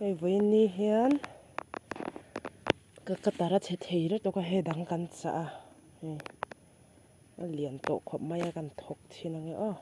Hei vawiin ni hian ka cutter a chhe thei lutuk a hei dang kan chah a hei a lian tawh khawp mai a kan thawk thin ang e aw.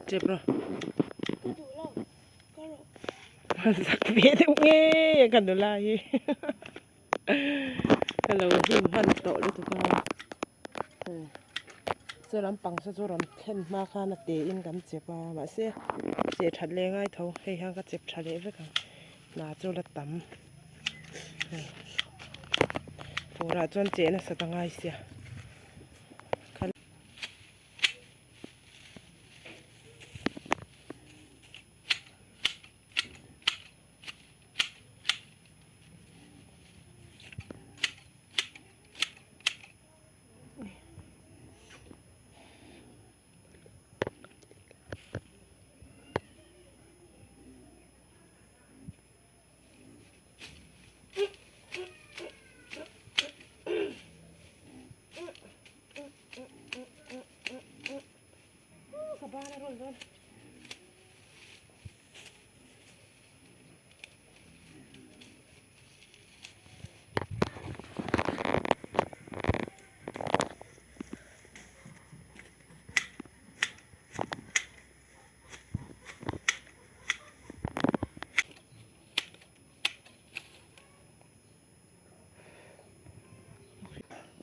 Chep rawh. Zak ve deuh nge ka nula hi. Ka lo hlim hman tawh lutuk a. Chu lampang saw chu rawn thlen hma khan a te in kan chep a mahse cheh that leh ngai tho hei hian ka chep tha leh vek ang hna chu la tam hei fur ah chuan cheh nasat a ngai sia. Ka ban a rawn dawn.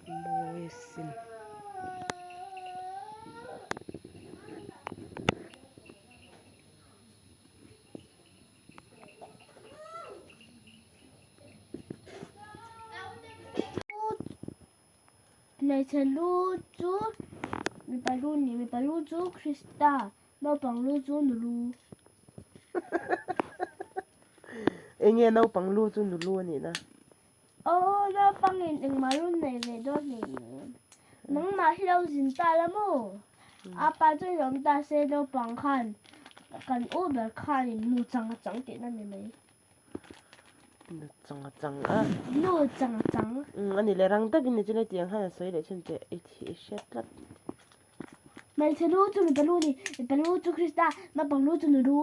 Mawi sin. Hmeichhe lu chu mipa lu ni, mipa lu chu Krista, naupang lu chu nu lu. Enge naupang lu chu nu lu a nih na? Aw naupangin engmah lu nei ve dawn hleinem. Nangmah hi lo zin ta la maw? A pa chu i awm ta se naupang khan kan u ber khanin nu chang a chang tihna ni mai. Nu chang a chang a. Nu chang a chang. Um a ni leh rang takin ni chu hetiang khan a sawi leh thin teh i thi i hriat tlat. Hmeichhe lu chu mipa lu ni, mipa lu chu Krista, naupang lu chu nu lu.